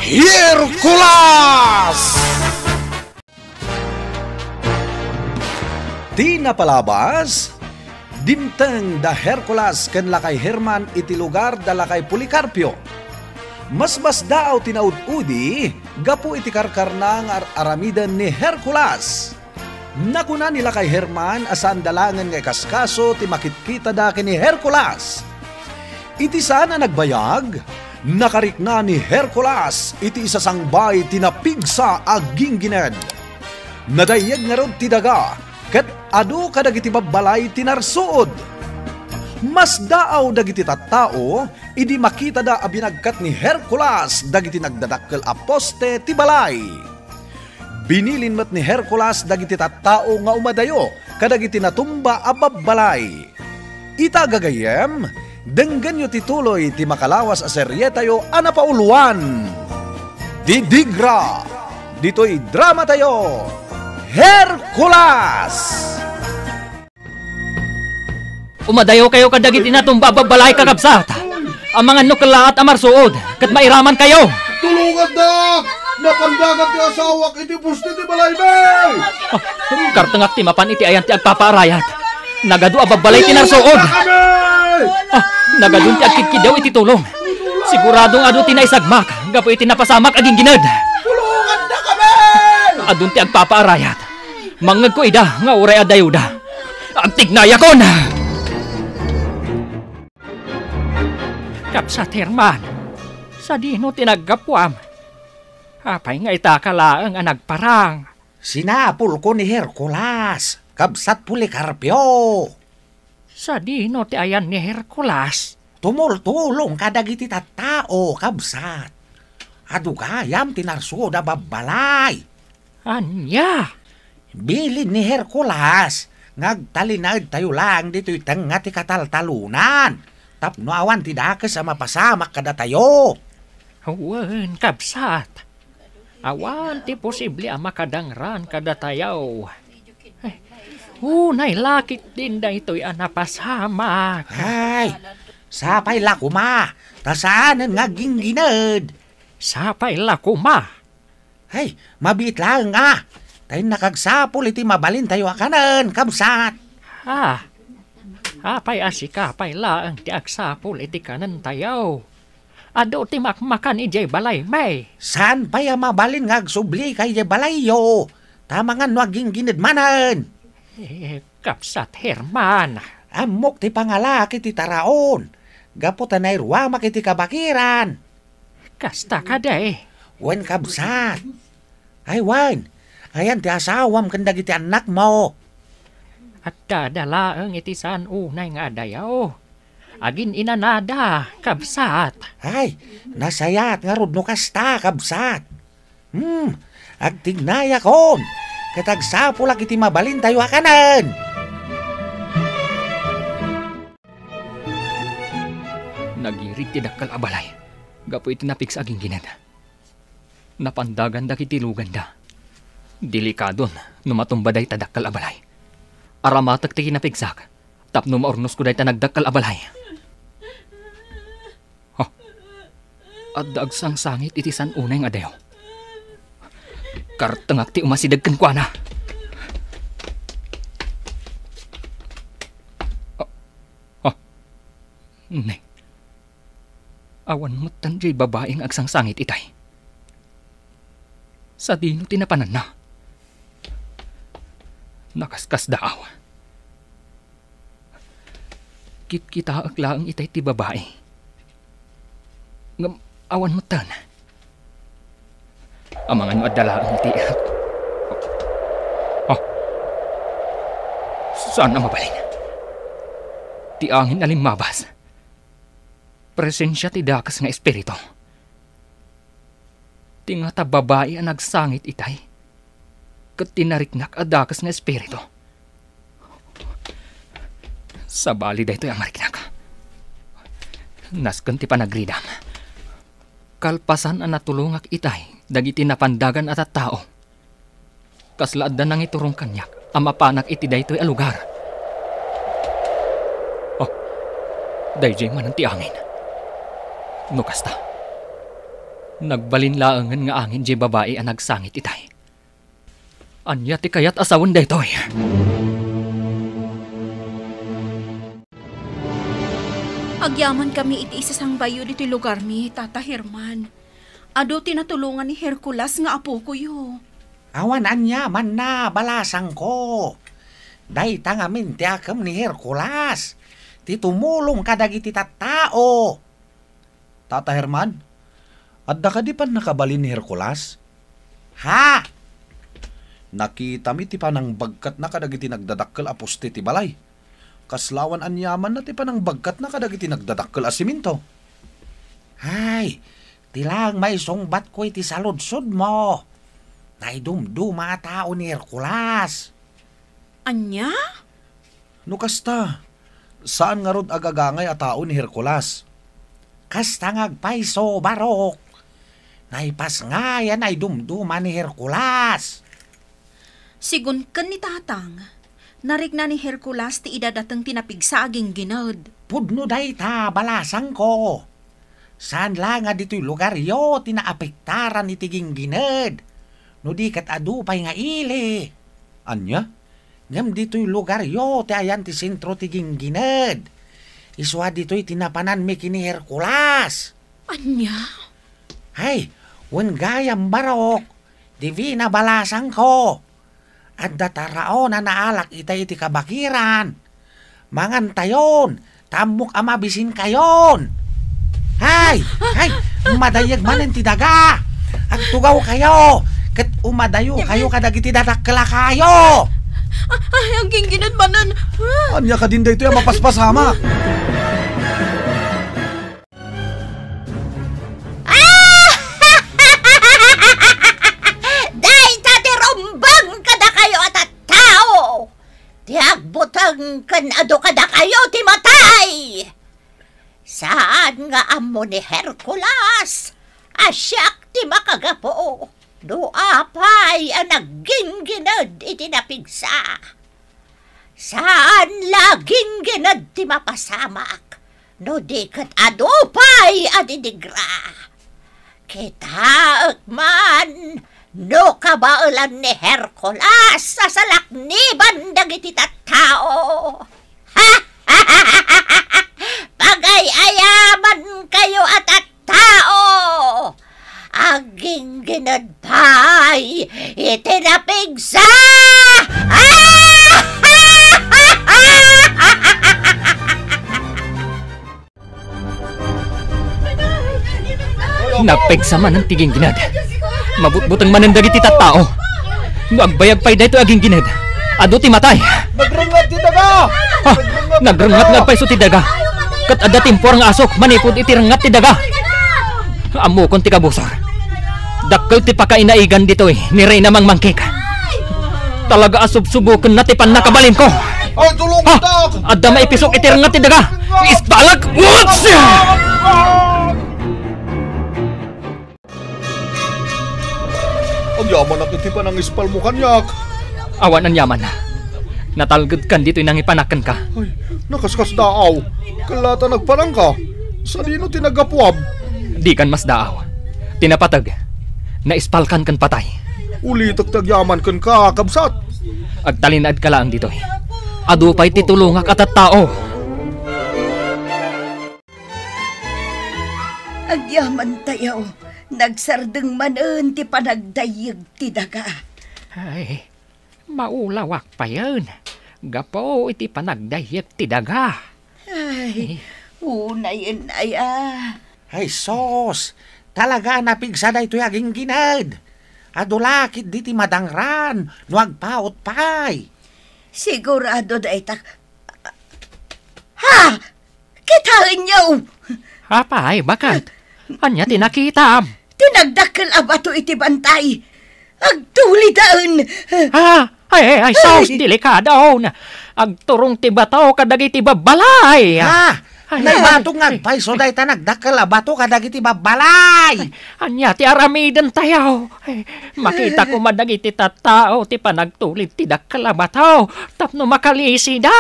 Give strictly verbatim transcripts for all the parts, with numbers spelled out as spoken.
Hercules! Ti napalabas, dimteng da Hercules ken lakay Herman iti lugar da lakay Policarpio. Masmasdaaw ti naud-udi gapu iti karkarna nga ar-aramiden ni Hercules. Nakuna ni lakay Herman a saanda laengen nga ikaskaso ti makitkitada ken ni Hercules. Iti saan a nagbayag, nakarikna ni Hercules iti isasangbay ti napigsa a ginggined. Nadayyeg ngarud ti daga, ket adu kadagiti babbalay ti narsuod. Masdaaw dagiti tattao idi makitada a binagkat ni Hercules dagiti nagdadakkel a poste ti balay. Binilin met ni Hercules dagiti tattao nga umadayo kadagiti natumba a babbalay. Ita gagayyem, denggenyo ti tuloy ti makalawas a serietayo a napauluan. Didigra, ditoy dramatayo, Hercules! Umadayokayo kadagiti natumba a babbalay, kakabsat. Amangan no kellaat a marsuod, ket mairamankayo. Tulongandak! Napandagan ti asawak iti poste ti balaymi! Ah, kartengak ti mapan iti ayan ti agpapaarayat. Nagadu a babbalay ti narsuod. Tulongandak kami! Ah, nagadun ti agkidkidaw iti tulong. Siguradong adu ti naisagmak gapu iti napasamak a ginggined. Tulongandak kami! Adun ti agpapaarayat. Mangngegko ida nga uray adayoda. Agtignayakon! Kabsat Herman, sadino ti naggapuam? Apay nga itaka laeng a nagparang? Sinapulko ni Hercules, kabsat Policarpio. Sadino ti ayan ni Hercules? Tumultulong kadagiti tattao, kabsat. Adu gayam ti narsuod a babbalay. Ania? Bilin ni Hercules nga agtalinaedtayo laeng ditoy tengnga ti kataltalonan tapno awan ti dakes a mapasamak kadatayo. Wen, kabsat. Awan ti posible a makadangran kadatayo. Ay, unay la ketdin daytoy a napasamak. Ay, sapay la koma, ta saanen nga agginggined. Sapay la koma. Ay, mabiit laeng a. Ta innak agsapul iti mabalintayo a kanen, kabsat. Ah, apay a sika pay laeng ti agsapul iti kanentayo? Adu ti makmakan idiay balaymi. Saan pay a mabalin nga agsublika idiay balayyo? Ta amangan no agginggined manen. Eh, kabsat Herman. Ammok ti pangalaak iti taraon, gapu ta nairuamak iti kabakiran. Kasta kadi? Wen, kabsat. Ay, wen, ayan ti asawam ken dagiti annakmo? Addada laeng iti saan unay nga adayo. Agin-inanada, kabsat. Ay, nasayaat ngarud no kasta, kabsat. Hmm, agtignayakon, ket agsapulak iti mabalintayo a kanen. Nagirig ti dakkel a balay gapu iti napigsa a ginggined. Napandagan dagiti luganda. Delikadon no matumba dayta dakkel a balay. Aramatek ti kinapigsak tapno maurnosko dayta nagdakkel a balay. Ha? Adda agsangsangit iti saan unay nga adayo. Kartengak ti umasideg kenkuana. Ah, ah. Ne. Awan metten diay babai nga agsangsangit itay. Sadino ti napananna? Nakaskasdaaw. Kitkitaek laeng itay ti babai. Ngem awan metten. Amangan no adda laeng iti, oh. Saan a mabalin. Ti angin a limmabas. Presensia ti dakes nga espiritu. Ti ngata babai a nagsangit itay, ket ti nariknak a dakes nga espiritu. Sabali daytoy a mariknak. Nasken ti panagridam. Kalpasan a natulongak itay dagiti napandagan a tattao. Kasla adda nangiturong kaniak a mapanak iti daytoy a lugar. Oh, daydiay manen ti angin. No kasta, Nagbalin laengen nga angin diay babai a nagsangit itay. Ania ti kayat a sawen daytoy? Agyamankami iti isasangbayyo ditoy lugarmi, Tata Herman. Adu ti natulongan ni Hercules nga apokoyo. Awan aniamanna, balasangko. Dayta ngamin ti akem ni Hercules, ti tumulong kadagiti tattao. Tata Herman, adda kadi pannakabalin ni Hercules? Ha? Nakitami ti panangbagkatna kadagiti nagdadakkel a poste ti balay. Kasla awan aniamanna ti panangbagkatna kadagiti nagdadakkel a semento. Ay, ti laeng maisungbatko iti saludsodmo. Naidumduma a tao ni Hercules. Ania? No kasta, saan ngarud agagangay a tao ni Hercules? Kasta nga agpayso, Barok. Naipasngay a naidumduma ni Hercules. Sigun ken ni Tatang, narikna ni Hercules ti idadateng ti napigsa a ginggined. Pudno dayta, balasangko. Saan la nga ditoy lugaryo ti naapektaran iti ginggined, no di ket adu pay nga ili. Ania? Ngem ditoy lugaryo ti ayan ti sentro ti ginggined. Isu a ditoy ti napananmi ken ni Hercules. Ania? Hay, wen gayam, Barok, divina, balasangko. Adda taraon a naalak itay iti kabakiran. Mangantayon, ta ammok a mabisinkayon. Hay! Hay! Madayyeg manen ti daga! Agtugawkayo, ket umadayokayo kadagiti dadakkel a kayo! Ah, ay, agginggined manen! Ah! Ania kadin daytoy a mapaspasamak? Ah! Dayta ti rumbeng kadakayo a tattao! Ti agbuteng ken adu kadakayo ti matay! Saan nga ammo ni Hercules a siak ti makagapu no apay a nagginggined iti napigsa? Saan la ginggined ti mapasamak no di ket adu pay a didigra? Kitaek man no kabaelan ni Hercules a salakniban dagiti tattao. Pagay-ayamankayo a tattao! Agginggined pay iti napigsa! Ah! Napigsa manen ti ginggined. Mabutbuteng manen dagiti tattao. No agbayag pay daytoy a ginggined, adu ti matay. Nagrengngat ti daga! Ha? Nagrengngat nga agpayso ti daga. Ket adda timpuar nga asok manipud iti rengngat ti daga. Ammokon ti kabusor. Dakkel ti pakainaigan ditoy ni Reyna Mangmangkik. Talaga a subsubokenna ti pannakabalinko. Ay, tulong. Ha? Adda maipisok iti rengngat ti daga. Ispalak! Uts! Agyamanak iti panangispalmo kaniak. Awan aniamanna. Natalgedkan ditoy nangipanak kenka. Ay, nakaskasdaaw. Kella ta nagparangka. Sadino ti naggapuam? Dikan masdaaw. Ti napateg, naispalkan ken patay. Ulitek ti agyaman kenka, kabsat. Agtalinaedka laeng ditoy. Adu pay ti tulongak a tattao. Agyamantayo, nagsardeng manen ti panagdayyeg ti daga. Ay, maulawak payen gapu iti panagdayyeg ti daga. Ay, eh, unayen aya. Ay, sus! Talaga a napigsa daytoy a ginggined. Adu la ketdi ti madangran no agpaut pay. Sigurado dayta. Ha! Kitaenyo! Apay, baket? Ania ti nakitam? Ti nagdakkel a bato iti bantay. Agtulidan! Ah, ay, ay, ay, sus, ay, delikado. Agturong ti bato kadagiti babbalay. Ah, ay, naibato nga agpayso dayta nagdakkel a bato kadagiti babbalay. Ay, ania ti aramidentayo? Ay, makita koma dagiti tattao ti panagtulid ti dakkel a bato tapno makalisida.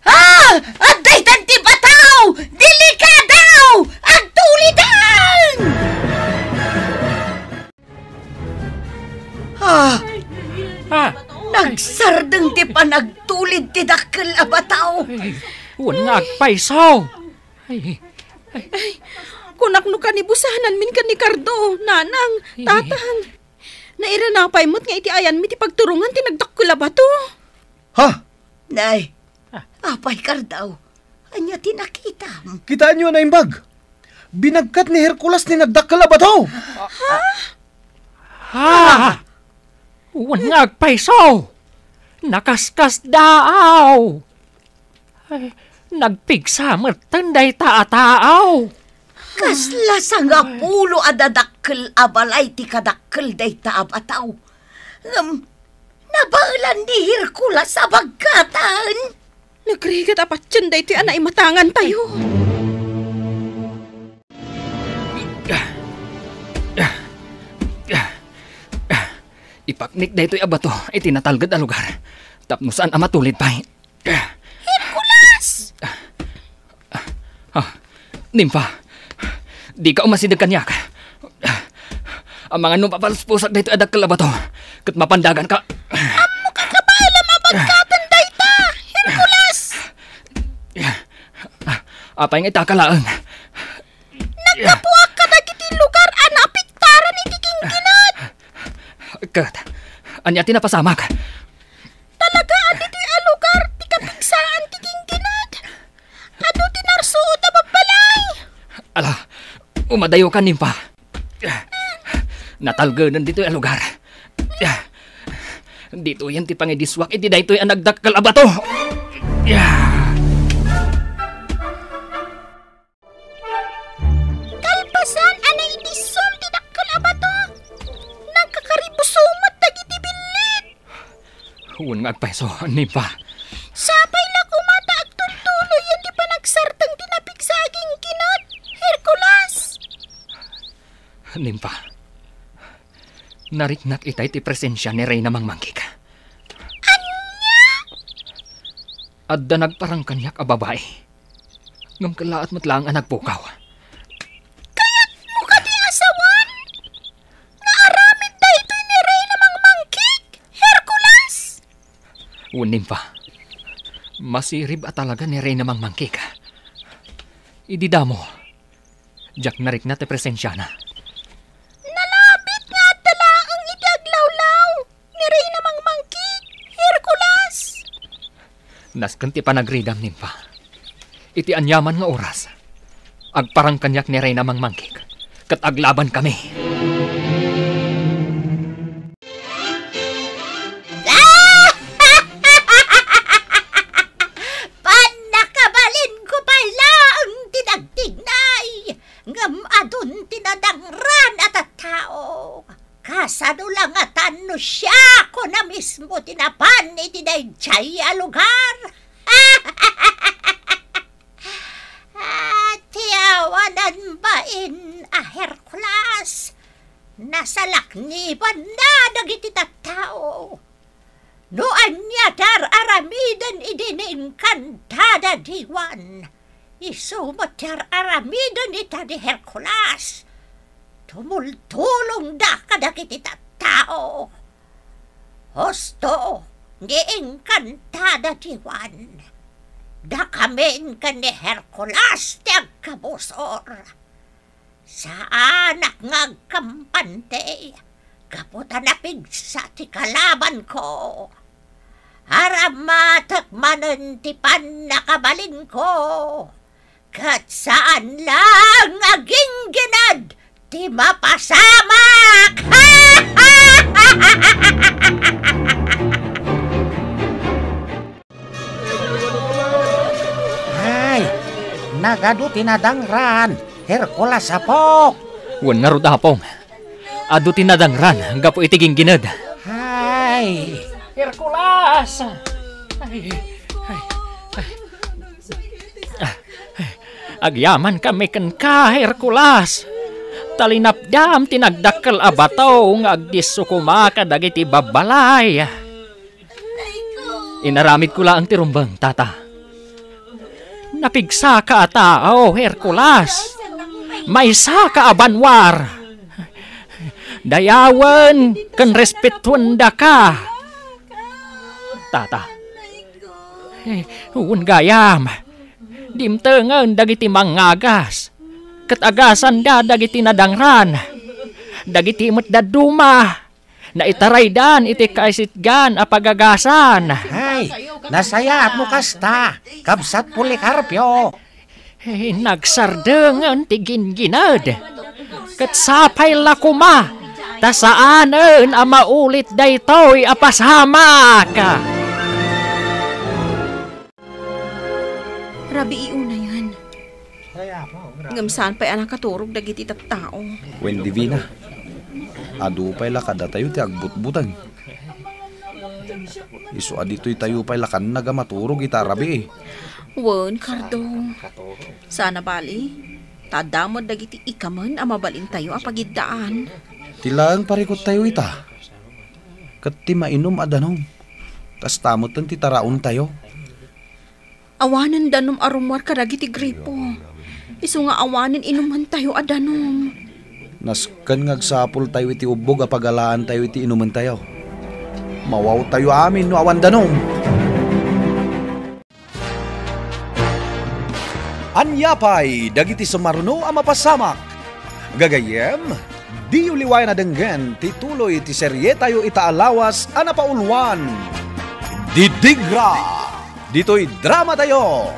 Ah! Adda itan ti bataw! Delikado! Agtulidan! Sardeng ti panagtulid ti dakkel a bato. Ay, wen nga agpayso. Ay, ay. Ay, kunak no kanibusananmin ken ni Cardo, nanang, tatang. Nairana pay met nga iti ayanmi ti pagturongan ti nagdakkel a bato. Ha? Nay, apay, Cardo? Ania ti nakitam? Kitaenyo a naimbag. Binagkat ni Hercules ti nagdakkel a bato. Ha? Wen nga agpayso. Nakaskasdaaw. Ay, nagpigsa metten dayta a tao. Kasla sangapulo a dadakkel a balay ti kadakkel dayta a bato. Ngem nabaelan ni Hercules a bagkaten. Nagrigat a patien daytoy a naimatangantayo. Ipaknik daytoy a bato iti natalged a lugar tapno saan a matulid pay. Hercules! Ah, Nimfa, dika umasideg kaniak. Amangan no mapalusposak daytoy a dakkel a bato ket mapandaganka. Ammok a kabaelam a bagkaten dayta, Hercules! Apay nga ita ka laeng? Naggapuak kadagiti lugar a naapektaran iti ginggined. Ket ania ti napasamak? Talaga a ditoy a lugar ti kapigsaan ti ginggined. Adu ti narsuot a babbalay. Ala, umadayoka, Nimfa. Natalgeden ditoy a lugar. Ditoyen ti pangidisuak iti daytoy a nagdakkel a bato. Kalpasan a naidisum ti dakkel a bato, nagkakaribuso met dagiti billit. Wen nga agpayso, Nimfa. Sapay la koma ta agtultuloyen ti panagsardeng ti napigsa a ginggined, Hercules. Nimfa, nariknak itay ti presensia ni Reyna Mangmangkik. Ania? Adda nagparang kaniak a babai. Ngem kellaat met laeng a nagpukaw. Kayatmo kadi a sawen nga aramid daytoy ni Reyna Mangmangkik, Hercules? Wen, Nimfa. Masirib a talaga ni Reyna Mangmangkik. Idi damo, diak narikna ti presensiana. Nalabit nga adda laeng iti aglawlaw ni Reyna Mangmangkik, Hercules! Nasken ti panagridam, Nimfa. Iti aniaman nga oras, agparang kaniak ni Reyna Mangmangkik, ket aglabankami. Pannakabalinko pay laeng ti nagtignay, ngem adun ti nadangran a tattao. Kasano la ngatan no siak a mismo ti napan iti daydiay a lugar? Ah, ti awanan bain a Hercules, nasalaknibanna dagiti tattao. No ania ti ar-aramiden idi ni Encantada Diwan, isu met ti ar-aramiden ita ni Hercules. Tumultulongda kadagiti tattao. Husto ni Encantada Diwan, dakamin ken ni Hercules ti agkabusor. Saanak nga agkampante gapu ta napigsa ti kalabanko. Aramatek manen ti pannakabalinko, ket saan laeng a ginggined ti mapasamak. Ay, nagadu ti nadangran, Hercules, apok. Wen ngarud, apong. Adu ti nadangran gapu iti ginggined. Ay. Hercules! Ay, ay, ay. Ah, agyamankami kenka, Hercules. Ta linapdam ti nagdakkel a bato nga agdisso koma kadagiti babbalay. Inaramidko laeng ti rumbeng, tata. Napigsaka a tao, Hercules. Maysaka a banwar. Dayawen ken respetuendaka. Tata. Eh, wen gayam. Dimtengen dagiti mangngagas. Ket agasanda dagiti nadangran. Dagiti met dadduma. Naitaraydan iti kaisitgan a pagagasan. Ay, nasayaat no kasta, kabsat Policarpio. Eh, nagsardengen ti gingined. Ket sapay la koma, ta saanen a maulit daytoy a pasamak. Rabii unayen. Ngem saan pay a nakaturog dagiti tattao. Wen, Divina, adu pay la kadatayo ti agbutbuteng. Isu a ditoy tayo pay la kannag a maturog ita a rabii. Wen, Cardong. Saan a bali, ta adda met dagiti ikamen a mabalintayo a pagiddaan. Ti laeng parikuttayo ita, ket ti mainum a danum, kasta metten ti taraontayo. Awanen danum a rummuar kadagiti gripo. Isu nga awanen inumentayo a danum. Nasken nga agsapultayo iti ubbog a pagalaantayo iti inumentayo. Mawawtayo amin no awan danum. Ania pay dagiti sumaruno a mapasamak? Gagayyem, diyo liwayan a denggen ti tuloy ti serietayo ita a lawas a napauluan, Didigra. Ditoy dramatayo,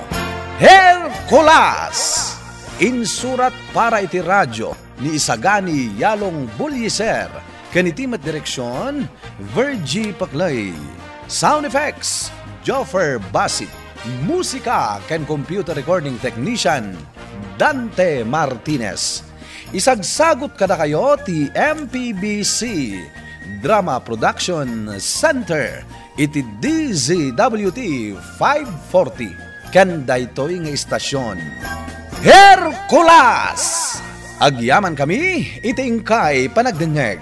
Hercules! Insurat para iti radio ni Isagani Yalong Bulliser, ken iti met direksion, Virgie Paclay. Sound effects, Joffer Basit. Musika ken computer recording technician, Dante Martinez. Isagsagut kadakayo ti M P B C Drama Production Center iti D Z W T five forty ken daytoy nga istasyon, Hercules! Agyamankami iti inkay panagdengngeg.